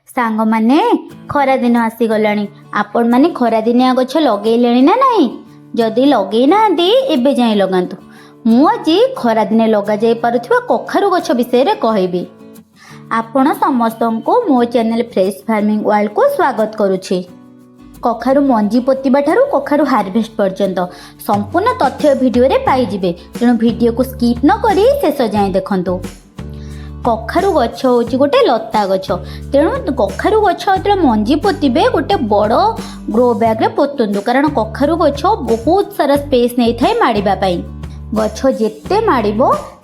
ସାଙ୍ଗମାନେ, ଖରାଦିନ ଆସିଗଲାଣି। ଆପଣମାନେ ଖରାଦିନିଆ ଗଛ ଲଗେଇଲେଣି ନା ନାହିଁ? ଯଦି ଲଗେଇ ନାହାନ୍ତି, ଏବେ ଯାଇ ଲଗାନ୍ତୁ। ମୁଁ ଆଜି ଖରାଦିନେ ଲଗାଯାଇ ପାରୁଥିବା କଖାରୁ ଗଛ ବିଷୟରେ କହିବି। ଆପଣ ସମସ୍ତଙ୍କୁ ମୋ ଚ୍ୟାନେଲ ଫ୍ରେଶ୍ ଫାର୍ମିଂ ୱାର୍ଲଡକୁ ସ୍ୱାଗତ କରୁଛି। କଖାରୁ ମଞ୍ଜି ପୋତିବା ଠାରୁ କଖାରୁ ହାରଭେଷ୍ଟ ପର୍ଯ୍ୟନ୍ତ ସମ୍ପୂର୍ଣ୍ଣ ତଥ୍ୟ ଭିଡ଼ିଓରେ ପାଇଯିବେ। ତେଣୁ ଭିଡ଼ିଓକୁ ସ୍କିପ୍ ନ କରି ଶେଷ ଯାଏଁ ଦେଖନ୍ତୁ। କଖାରୁ ଗଛ ହେଉଛି ଗୋଟେ ଲତା ଗଛ। ତେଣୁ କଖାରୁ ଗଛ ଯେତେବେଳେ ମଞ୍ଜି ପୋତିବେ, ଗୋଟେ ବଡ଼ ଗ୍ରୋ ବ୍ୟାଗ୍ରେ ପୋତନ୍ତୁ, କାରଣ କଖାରୁ ଗଛ ବହୁତ ସାରା ସ୍ପେସ୍ ନେଇଥାଏ ମାଡ଼ିବା ପାଇଁ। ଗଛ ଯେତେ ମାଡ଼ିବ,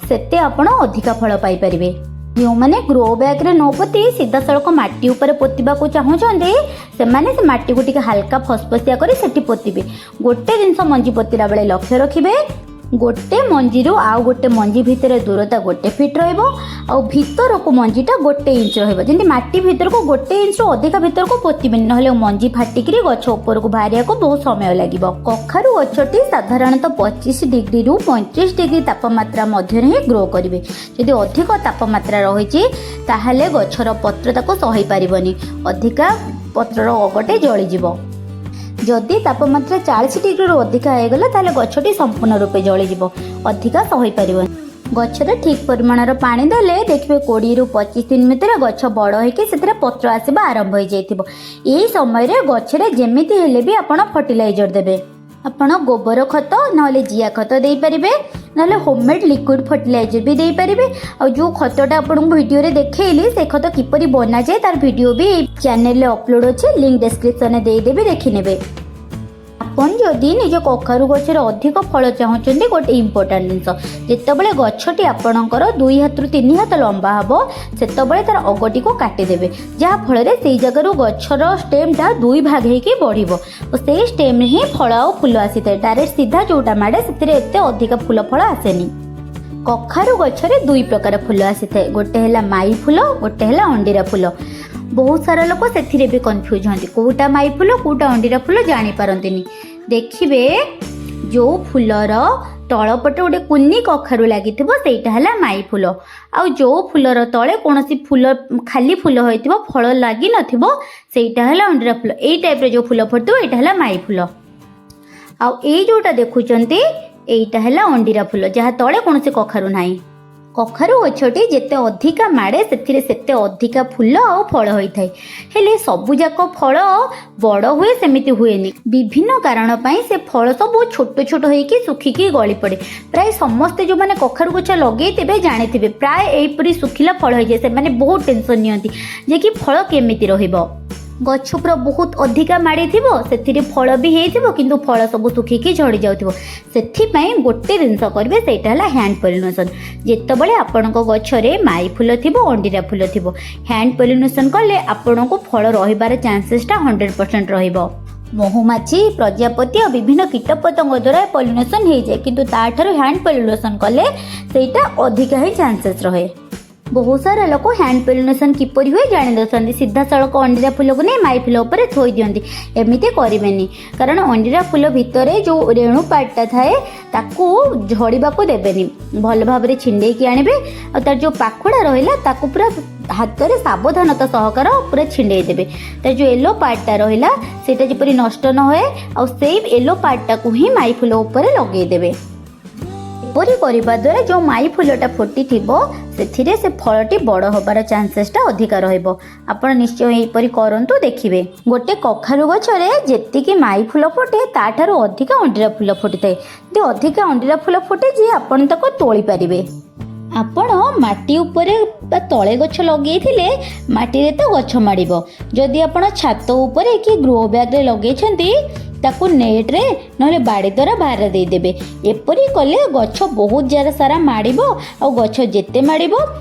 ସେତେ ଆପଣ ଅଧିକା ଫଳ ପାଇପାରିବେ। ଯେଉଁମାନେ ଗ୍ରୋ ବ୍ୟାଗ୍ରେ ନ ପୋତି ସିଧାସଳଖ ମାଟି ଉପରେ ପୋତିବାକୁ ଚାହୁଁଛନ୍ତି, ସେମାନେ ସେ ମାଟିକୁ ଟିକେ ହାଲକା ଫସଫସିଆ କରି ସେଠି ପୋତିବେ। ଗୋଟେ ଜିନିଷ ମଞ୍ଜି ପୋତିଲା ବେଳେ ଲକ୍ଷ୍ୟ ରଖିବେ, ଗୋଟେ ମଞ୍ଜିରୁ ଆଉ ଗୋଟେ ମଞ୍ଜି ଭିତରେ ଦୂରତା 1 ଫିଟ୍ ରହିବ ଆଉ ଭିତରକୁ ମଞ୍ଜିଟା 1 ଇଞ୍ଚ ରହିବ। ଯେମିତି ମାଟି ଭିତରକୁ 1 ଇଞ୍ଚରୁ ଅଧିକା ଭିତରକୁ ପୋତିବେନି, ନହେଲେ ମଞ୍ଜି ଫାଟିକିରି ଗଛ ଉପରକୁ ବାହାରିବାକୁ ବହୁତ ସମୟ ଲାଗିବ। କଖାରୁ ଗଛଟି ସାଧାରଣତଃ 25 ଡିଗ୍ରୀରୁ 35 ଡିଗ୍ରୀ ତାପମାତ୍ରା ମଧ୍ୟରେ ହିଁ ଗ୍ରୋ କରିବେ। ଯଦି ଅଧିକ ତାପମାତ୍ରା ରହିଛି, ତାହେଲେ ଗଛର ପତ୍ର ତାକୁ ସହିପାରିବନି, ଅଧିକା ପତ୍ରର ଅଗଟେ ଜଳିଯିବ। ଯଦି ତାପମାତ୍ରା 40 ଡିଗ୍ରୀରୁ ଅଧିକା ହେଇଗଲା, ତାହେଲେ ଗଛଟି ସମ୍ପୂର୍ଣ୍ଣ ରୂପେ ଜଳିଯିବ, ଅଧିକା ସହିପାରିବନି। ଗଛରେ ଠିକ୍ ପରିମାଣର ପାଣି ଦେଲେ ଦେଖିବେ, 20ରୁ 25 ଦିନ ଭିତରେ ଗଛ ବଡ଼ ହେଇକି ସେଥିରେ ପତ୍ର ଆସିବା ଆରମ୍ଭ ହେଇଯାଇଥିବ। ଏହି ସମୟରେ ଗଛରେ ଯେମିତି ହେଲେ ବି ଆପଣ ଫର୍ଟିଲାଇଜର ଦେବେ। ଆପଣ ଗୋବର ଖତ ନହେଲେ ଜିଆ ଖତ ଦେଇପାରିବେ, ନହେଲେ ହୋମମେଡ୍ ଲିକ୍ୱିଡ଼ ଫର୍ଟିଲାଇଜର ବି ଦେଇପାରିବେ। ଆଉ ଯେଉଁ ଖତଟା ଆପଣଙ୍କୁ ଭିଡ଼ିଓରେ ଦେଖେଇଲି, ସେ ଖତ କିପରି ବନାଯାଏ, ତାର ଭିଡ଼ିଓ ବି ଏଇ ଚ୍ୟାନେଲରେ ଅପଲୋଡ଼ ଅଛି। ଲିଙ୍କ ଡେସ୍କ୍ରିପସନରେ ଦେଇଦେବି, ଦେଖିନେବେ। ଆପଣ ଯଦି ନିଜ କଖାରୁ ଗଛରେ ଅଧିକ ଫଳ ଚାହୁଁଛନ୍ତି, ଗୋଟେ ଇମ୍ପୋର୍ଟାଣ୍ଟ ଜିନିଷ, ଯେତେବେଳେ ଗଛଟି ଆପଣଙ୍କର 2 ହାତରୁ 3 ହାତ ଲମ୍ବା ହେବ, ସେତେବେଳେ ତାର ଅଗଟିକୁ କାଟିଦେବେ, ଯାହାଫଳରେ ସେଇ ଜାଗାରୁ ଗଛର ଷ୍ଟେମ୍ଟା ଦୁଇ ଭାଗ ହେଇକି ବଢ଼ିବ ଓ ସେଇ ଷ୍ଟେମ୍ରେ ହିଁ ଫଳ ଆଉ ଫୁଲ ଆସିଥାଏ। ଡାଇରେକ୍ଟ ସିଧା ଯେଉଁଟା ମାଡ଼େ, ସେଥିରେ ଏତେ ଅଧିକା ଫୁଲ ଫଳ ଆସେନି। କଖାରୁ ଗଛରେ ଦୁଇ ପ୍ରକାର ଫୁଲ ଆସିଥାଏ। ଗୋଟେ ହେଲା ମାଇ ଫୁଲ, ଗୋଟେ ହେଲା ଅଣ୍ଡିରା ଫୁଲ। ବହୁତ ସାରା ଲୋକ ସେଥିରେ ବି କନଫ୍ୟୁଜ୍ ହୁଅନ୍ତି, କେଉଁଟା ମାଇ ଫୁଲ, କେଉଁଟା ଅଣ୍ଡିରା ଫୁଲ ଜାଣିପାରନ୍ତିନି। ଦେଖିବେ, ଯେଉଁ ଫୁଲର ତଳପଟେ ଗୋଟେ କୁନି କଖାରୁ ଲାଗିଥିବ, ସେଇଟା ହେଲା ମାଇ ଫୁଲ। ଆଉ ଯେଉଁ ଫୁଲର ତଳେ କୌଣସି ଫୁଲ, ଖାଲି ଫୁଲ ହୋଇଥିବ, ଫଳ ଲାଗିନଥିବ, ସେଇଟା ହେଲା ଅଣ୍ଡିରା ଫୁଲ। ଏଇ ଟାଇପ୍ର ଯେଉଁ ଫୁଲ ଫୁଟିଥିବ, ଏଇଟା ହେଲା ମାଇ ଫୁଲ। ଆଉ ଏଇ ଯେଉଁଟା ଦେଖୁଛନ୍ତି, ଏଇଟା ହେଲା ଅଣ୍ଡିରା ଫୁଲ, ଯାହା ତଳେ କୌଣସି କଖାରୁ ନାହିଁ। କଖାରୁ ଗଛଟି ଯେତେ ଅଧିକା ମାଡ଼େ, ସେଥିରେ ସେତେ ଅଧିକା ଫୁଲ ଆଉ ଫଳ ହୋଇଥାଏ। ହେଲେ ସବୁଯାକ ଫଳ ବଡ଼ ହୁଏ, ସେମିତି ହୁଏନି। ବିଭିନ୍ନ କାରଣ ପାଇଁ ସେ ଫଳ ସବୁ ଛୋଟ ଛୋଟ ହେଇକି ଶୁଖିକି ଗଳି ପଡ଼େ। ପ୍ରାୟ ସମସ୍ତେ ଯେଉଁମାନେ କଖାରୁ ଗଛ ଲଗେଇଥିବେ ଜାଣିଥିବେ, ପ୍ରାୟ ଏହିପରି ଶୁଖିଲା ଫଳ ହେଇଯାଏ। ସେମାନେ ବହୁତ ଟେନସନ୍ ନିଅନ୍ତି ଯେ କି ଫଳ କେମିତି ରହିବ। ଗଛ ପୁରା ବହୁତ ଅଧିକା ମାଡ଼ିଥିବ, ସେଥିରେ ଫଳ ବି ହେଇଥିବ, କିନ୍ତୁ ଫଳ ସବୁ ଶୁଖିକି ଝଡ଼ି ଯାଉଥିବ। ସେଥିପାଇଁ ଗୋଟେ ଜିନିଷ କରିବେ, ସେଇଟା ହେଲା ହ୍ୟାଣ୍ଡ ପଲିନେସନ୍। ଯେତେବେଳେ ଆପଣଙ୍କ ଗଛରେ ମାଇ ଫୁଲ ଥିବ, ଅଣ୍ଡିରା ଫୁଲ ଥିବ, ହ୍ୟାଣ୍ଡ ପଲିନେସନ୍ କଲେ ଆପଣଙ୍କୁ ଫଳ ରହିବାର ଚାନ୍ସେସଟା 100% ରହିବ। ମହୁମାଛି, ପ୍ରଜାପତି ଆଉ ବିଭିନ୍ନ କୀଟପତଙ୍ଗ ଦ୍ୱାରା ପଲିନେସନ୍ ହେଇଯାଏ, କିନ୍ତୁ ତାଠାରୁ ହ୍ୟାଣ୍ଡ ପଲିନେସନ୍ କଲେ ସେଇଟା ଅଧିକା ହିଁ ଚାନ୍ସେସ୍ ରହେ। ବହୁତ ସାରା ଲୋକ ହ୍ୟାଣ୍ଡ ପଲିନେସନ୍ କିପରି ହୁଏ ଜାଣିଦେଉଛନ୍ତି, ସିଧାସଳଖ ଅଣ୍ଡିରା ଫୁଲକୁ ନେଇ ମାଇ ଫୁଲ ଉପରେ ଥୋଇ ଦିଅନ୍ତି। ଏମିତି କରିବେନି, କାରଣ ଅଣ୍ଡିରା ଫୁଲ ଭିତରେ ଯେଉଁ ରେଣୁ ପାର୍ଟଟା ଥାଏ, ତାକୁ ଝଡ଼ିବାକୁ ଦେବେନି। ଭଲ ଭାବରେ ଛିଣ୍ଡେଇକି ଆଣିବେ ଆଉ ତାର ଯେଉଁ ପାଖୁଡ଼ା ରହିଲା, ତାକୁ ପୁରା ହାତରେ ସାବଧାନତା ସହକାର ପୁରା ଛିଣ୍ଡେଇ ଦେବେ। ତାର ଯେଉଁ ୟେଲୋ ପାର୍ଟଟା ରହିଲା, ସେଇଟା ଯେପରି ନଷ୍ଟ ନ ହୁଏ ଆଉ ସେଇ ୟେଲୋ ପାର୍ଟଟାକୁ ହିଁ ମାଇ ଫୁଲ ଉପରେ ଲଗେଇଦେବେ। ଏପରି କରିବା ଦ୍ୱାରା ଯେଉଁ ମାଇ ଫୁଲଟା ଫୁଟିଥିବ, ସେଥିରେ ସେ ଫଳଟି ବଡ଼ ହେବାର ଚାନ୍ସେସଟା ଅଧିକା ରହିବ। ଆପଣ ନିଶ୍ଚୟ ଏହିପରି କରନ୍ତୁ, ଦେଖିବେ, ଗୋଟେ କଖାରୁ ଗଛରେ ଯେତିକି ମାଇ ଫୁଲ ଫୁଟେ, ତାଠାରୁ ଅଧିକା ଅଣ୍ଡିରା ଫୁଲ ଫୁଟିଥାଏ। ଯଦି ଅଧିକା ଅଣ୍ଡିରା ଫୁଲ ଫୁଟିଛି, ଆପଣ ତାକୁ ତୋଳି ପାରିବେ। ଆପଣ ମାଟି ଉପରେ ବା ତଳେ ଗଛ ଲଗେଇଥିଲେ ମାଟିରେ ତ ଗଛ ମାଡ଼ିବ। ଯଦି ଆପଣ ଛାତ ଉପରେ କି ଗ୍ରୋ ବ୍ୟାଗ୍ରେ ଲଗେଇଛନ୍ତି, ତାକୁ ନେଟ୍ରେ ନହେଲେ ବାଡ଼ି ଦ୍ୱାରା ବାହାର ଦେଇଦେବେ। ଏପରି କଲେ ଗଛ ବହୁତ ଯାରା ସାରା ମାଡ଼ିବ ଆଉ ଗଛ ଯେତେ ମାଡ଼ିବ,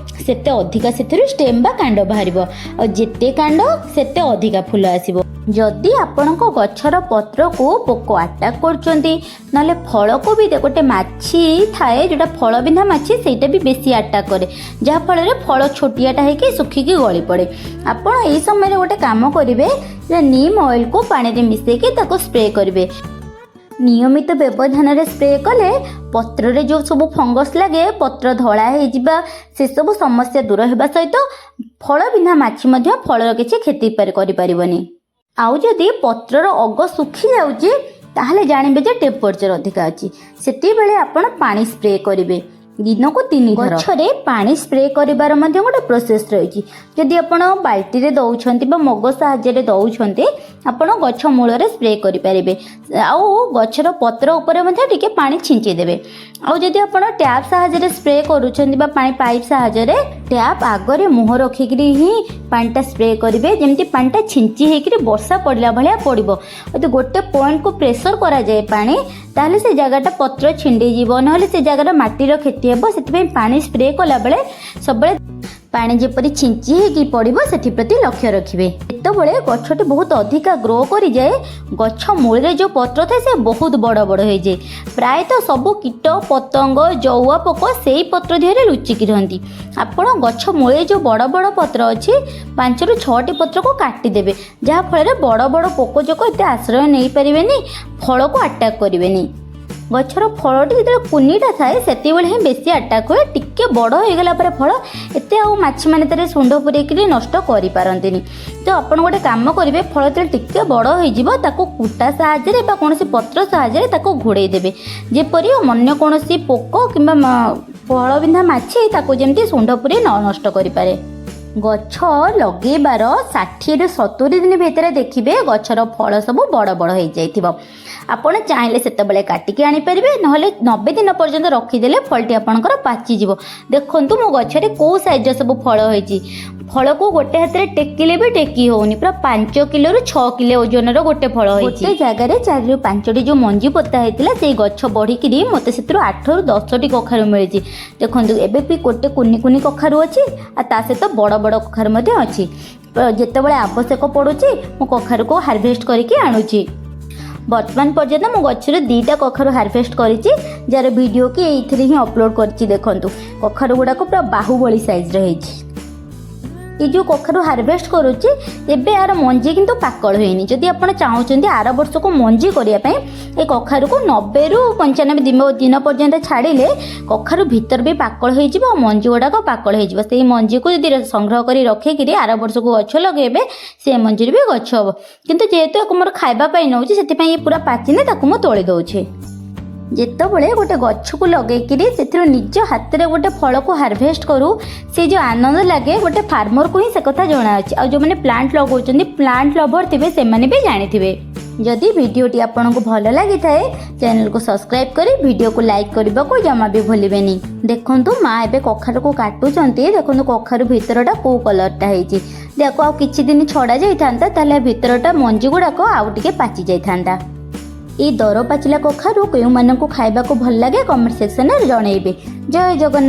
ସେତେ ଅଧିକା ସେଥିରୁ ଷ୍ଟେମ୍ ବା କାଣ୍ଡ ବାହାରିବ ଆଉ ଯେତେ କାଣ୍ଡ, ସେତେ ଅଧିକା ଫୁଲ ଆସିବ। ଯଦି ଆପଣଙ୍କ ଗଛର ପତ୍ରକୁ ପୋକ ଆଟାକ୍ କରୁଛନ୍ତି, ନହେଲେ ଫଳକୁ ବି ଗୋଟେ ମାଛି ଥାଏ, ଯେଉଁଟା ଫଳ ବିନ୍ଧା ମାଛି, ସେଇଟା ବି ବେଶୀ ଆଟାକ୍ କରେ, ଯାହାଫଳରେ ଫଳ ଛୋଟିଆଟା ହେଇକି ଶୁଖିକି ଗଳି ପଡ଼େ। ଆପଣ ଏଇ ସମୟରେ ଗୋଟେ କାମ କରିବେ ଯେ ନିମ୍ ଅଏଲ୍କୁ ପାଣିରେ ମିଶାଇକି ତାକୁ ସ୍ପ୍ରେ କରିବେ। ନିୟମିତ ବ୍ୟବଧାନରେ ସ୍ପ୍ରେ କଲେ ପତ୍ରରେ ଯେଉଁ ସବୁ ଫଙ୍ଗସ୍ ଲାଗେ, ପତ୍ର ଧଳା ହେଇଯିବା, ସେସବୁ ସମସ୍ୟା ଦୂର ହେବା ସହିତ ଫଳ ବିନ୍ଧା ମାଛି ମଧ୍ୟ ଫଳର କିଛି କ୍ଷତି କରିପାରିବନି। ଆଉ ଯଦି ପତ୍ରର ଅଗ ଶୁଖି ଯାଉଛି, ତାହେଲେ ଜାଣିବେ ଯେ ଟେମ୍ପରେଚର ଅଧିକା ଅଛି। ସେତିକିବେଳେ ଆପଣ ପାଣି ସ୍ପ୍ରେ କରିବେ ଦିନକୁ 3 ଥର। ଗଛରେ ପାଣି ସ୍ପ୍ରେ କରିବାର ମଧ୍ୟ ଗୋଟେ ପ୍ରୋସେସ୍ ରହିଛି। ଯଦି ଆପଣ ବାଲ୍ଟିରେ ଦେଉଛନ୍ତି ବା ମଗ ସାହାଯ୍ୟରେ ଦେଉଛନ୍ତି, ଆପଣ ଗଛ ମୂଳରେ ସ୍ପ୍ରେ କରିପାରିବେ ଆଉ ଗଛର ପତ୍ର ଉପରେ ମଧ୍ୟ ଟିକେ ପାଣି ଛିଞ୍ଚି ଦେବେ। ଆଉ ଯଦି ଆପଣ ଟ୍ୟାପ୍ ସାହାଯ୍ୟରେ ସ୍ପ୍ରେ କରୁଛନ୍ତି ବା ପାଣି ପାଇପ୍ ସାହାଯ୍ୟରେ, ଟ୍ୟାପ୍ ଆଗରେ ମୁହଁ ରଖିକିରି ହିଁ ପାଣିଟା ସ୍ପ୍ରେ କରିବେ, ଯେମିତି ପାଣିଟା ଛିଞ୍ଚି ହେଇକିରି ବର୍ଷା ପଡ଼ିଲା ଭଳିଆ ପଡ଼ିବ। ଯଦି ଗୋଟେ ପଏଣ୍ଟକୁ ପ୍ରେସର କରାଯାଏ ପାଣି, ତାହେଲେ ସେ ଜାଗାଟା ପତ୍ର ଛିଣ୍ଡିଯିବ, ନହେଲେ ସେ ଜାଗାର ମାଟିର କ୍ଷତି ହେବ। ସେଥିପାଇଁ ପାଣି ସ୍ପ୍ରେ କଲାବେଳେ ସବୁବେଳେ ପାଣି ଯେପରି ଛିଞ୍ଚି ହେଇକି ପଡ଼ିବ, ସେଥିପ୍ରତି ଲକ୍ଷ୍ୟ ରଖିବେ। ଯେତେବେଳେ ଗଛଟି ବହୁତ ଅଧିକା ଗ୍ରୋ କରିଯାଏ, ଗଛ ମୂଳରେ ଯେଉଁ ପତ୍ର ଥାଏ ସେ ବହୁତ ବଡ଼ ବଡ଼ ହେଇଯାଏ। ପ୍ରାୟତଃ ସବୁ କୀଟ ପତଙ୍ଗ, ଜଉଆ ପୋକ ସେଇ ପତ୍ର ଦେହରେ ଲୁଚିକି ରୁହନ୍ତି। ଆପଣ ଗଛ ମୂଳରେ ଯେଉଁ ବଡ଼ ବଡ଼ ପତ୍ର ଅଛି, 5ରୁ 6ଟି ପତ୍ରକୁ କାଟିଦେବେ, ଯାହାଫଳରେ ବଡ଼ ବଡ଼ ପୋକ ଜୋକ ଏତେ ଆଶ୍ରୟ ନେଇପାରିବେନି, ଫଳକୁ ଆଟାକ୍ କରିବେନି। ଗଛର ଫଳଟି ଯେତେବେଳେ କୁନିଟା ଥାଏ, ସେତିକିବେଳେ ହିଁ ବେଶୀ ଆଟାକ୍ ହୁଏ। ଟିକେ ବଡ଼ ହେଇଗଲା ପରେ ଫଳ ଏତେ ଆଉ ମାଛିମାନେ ତାରେ ଶୁଣ୍ଢ ପୂରେଇକିରି ନଷ୍ଟ କରିପାରନ୍ତିନି। ତ ଆପଣ ଗୋଟେ କାମ କରିବେ, ଫଳ ଯେତେବେଳେ ଟିକେ ବଡ଼ ହେଇଯିବ, ତାକୁ କୁଟା ସାହାଯ୍ୟରେ ବା କୌଣସି ପତ୍ର ସାହାଯ୍ୟରେ ତାକୁ ଘୋଡ଼େଇ ଦେବେ, ଯେପରି ଅନ୍ୟ କୌଣସି ପୋକ କିମ୍ବା ଫଳ ବିନ୍ଧା ମାଛି ତାକୁ ଯେମିତି ଶୁଣ୍ଢ ପୂରେଇ ନ ନଷ୍ଟ କରିପାରେ। ଗଛ ଲଗେଇବାର 60ରୁ 70 ଦିନ ଭିତରେ ଦେଖିବେ ଗଛର ଫଳ ସବୁ ବଡ଼ ବଡ଼ ହେଇଯାଇଥିବ। ଆପଣ ଚାହିଁଲେ ସେତେବେଳେ କାଟିକି ଆଣିପାରିବେ, ନହେଲେ 90 ଦିନ ପର୍ଯ୍ୟନ୍ତ ରଖିଦେଲେ ଫଳଟି ଆପଣଙ୍କର ପାଚିଯିବ। ଦେଖନ୍ତୁ, ମୋ ଗଛରେ କେଉଁ ସାଇଜ୍ର ସବୁ ଫଳ ହେଇଛି। ଫଳକୁ ଗୋଟେ ହାତରେ ଟେକିଲେ ବି ଟେକି ହେଉନି। ପୁରା 5 କିଲୋରୁ 6 କିଲୋ ଓଜନର ଗୋଟେ ଫଳ ହେଇଛି। ଗୋଟେ ଜାଗାରେ 4ରୁ 5ଟି ଯେଉଁ ମଞ୍ଜି ପୋତା ହେଇଥିଲା, ସେଇ ଗଛ ବଢ଼ିକିରି ମୋତେ ସେଥିରୁ 8ରୁ 10ଟି କଖାରୁ ମିଳିଛି। ଦେଖନ୍ତୁ, ଏବେ ବି ଗୋଟେ କୁନି କୁନି କଖାରୁ ଅଛି ଆଉ ତା ସହିତ ବଡ଼ ବଡ଼ କଖାରୁ ମଧ୍ୟ ଅଛି। ତ ଯେତେବେଳେ ଆବଶ୍ୟକ ପଡ଼ୁଛି, ମୁଁ କଖାରୁକୁ ହାରଭେଷ୍ଟ କରିକି ଆଣୁଛି। ବର୍ତ୍ତମାନ ପର୍ଯ୍ୟନ୍ତ ମୁଁ ଗଛରୁ 2ଟା କଖାରୁ ହାରଭେଷ୍ଟ କରିଛି, ଯାହାର ଭିଡ଼ିଓ କି ଏଇଥିରେ ହିଁ ଅପଲୋଡ଼ କରିଛି। ଦେଖନ୍ତୁ, କଖାରୁ ଗୁଡ଼ାକ ପୁରା ବାହୁବଳି ସାଇଜ୍ର ହେଇଛି। ଏ ଯେଉଁ କଖାରୁ ହାରଭେଷ୍ଟ କରୁଛି ଏବେ, ଆର ମଞ୍ଜି କିନ୍ତୁ ପାକଳ ହେଇନି। ଯଦି ଆପଣ ଚାହୁଁଛନ୍ତି ଆର ବର୍ଷକୁ ମଞ୍ଜି କରିବା ପାଇଁ, ଏ କଖାରୁକୁ 90ରୁ 95 ଦିନ ପର୍ଯ୍ୟନ୍ତ ଛାଡ଼ିଲେ କଖାରୁ ଭିତର ବି ପାକଳ ହେଇଯିବ ଆଉ ମଞ୍ଜି ଗୁଡ଼ାକ ପାକଳ ହେଇଯିବ। ସେଇ ମଞ୍ଜିକୁ ଯଦି ସଂଗ୍ରହ କରି ରଖିକିରି ଆର ବର୍ଷକୁ ଗଛ ଲଗେଇବେ, ସେ ମଞ୍ଜିରେ ବି ଗଛ ହେବ। କିନ୍ତୁ ଯେହେତୁ ୟାକୁ ମୋର ଖାଇବା ପାଇଁ ନେଉଛି, ସେଥିପାଇଁ ଇଏ ପୁରା ପାଚିନି, ତାକୁ ମୁଁ ତୋଳି ଦେଉଛି। ଯେତେବେଳେ ଗୋଟେ ଗଛକୁ ଲଗେଇକିରି ସେଥିରୁ ନିଜ ହାତରେ ଗୋଟେ ଫଳକୁ ହାରଭେଷ୍ଟ କରୁ, ସେ ଯେଉଁ ଆନନ୍ଦ ଲାଗେ, ଗୋଟେ ଫାର୍ମରକୁ ହିଁ ସେ କଥା ଜଣାଅଛି। ଆଉ ଯେଉଁମାନେ ପ୍ଲାଣ୍ଟ ଲଗାଉଛନ୍ତି, ପ୍ଲାଣ୍ଟ ଲଭର ଥିବେ, ସେମାନେ ବି ଜାଣିଥିବେ। ଯଦି ଭିଡ଼ିଓଟି ଆପଣଙ୍କୁ ଭଲ ଲାଗିଥାଏ, ଚ୍ୟାନେଲକୁ ସବସ୍କ୍ରାଇବ୍ କରି ଭିଡ଼ିଓକୁ ଲାଇକ୍ କରିବାକୁ ଜମା ବି ଭୁଲିବେନି। ଦେଖନ୍ତୁ, ମା ଏବେ କଖାରୁକୁ କାଟୁଛନ୍ତି। ଦେଖନ୍ତୁ, କଖାରୁ ଭିତରଟା କେଉଁ କଲର୍ଟା ହେଇଛି। ଦେଖ, ଆଉ କିଛି ଦିନ ଛଡ଼ା ଯାଇଥାନ୍ତା, ତାହେଲେ ଭିତରଟା ମଞ୍ଜି ଗୁଡ଼ାକ ଆଉ ଟିକେ ପାଚି ଯାଇଥାନ୍ତା। ଏଇ ଦର ପାଚିଲା କଖାରୁ କେଉଁମାନଙ୍କୁ ଖାଇବାକୁ ଭଲ ଲାଗେ, କମେଣ୍ଟ ସେକ୍ସନରେ ଜଣେଇବେ। ଜୟ ଜଗନ୍ନାଥ।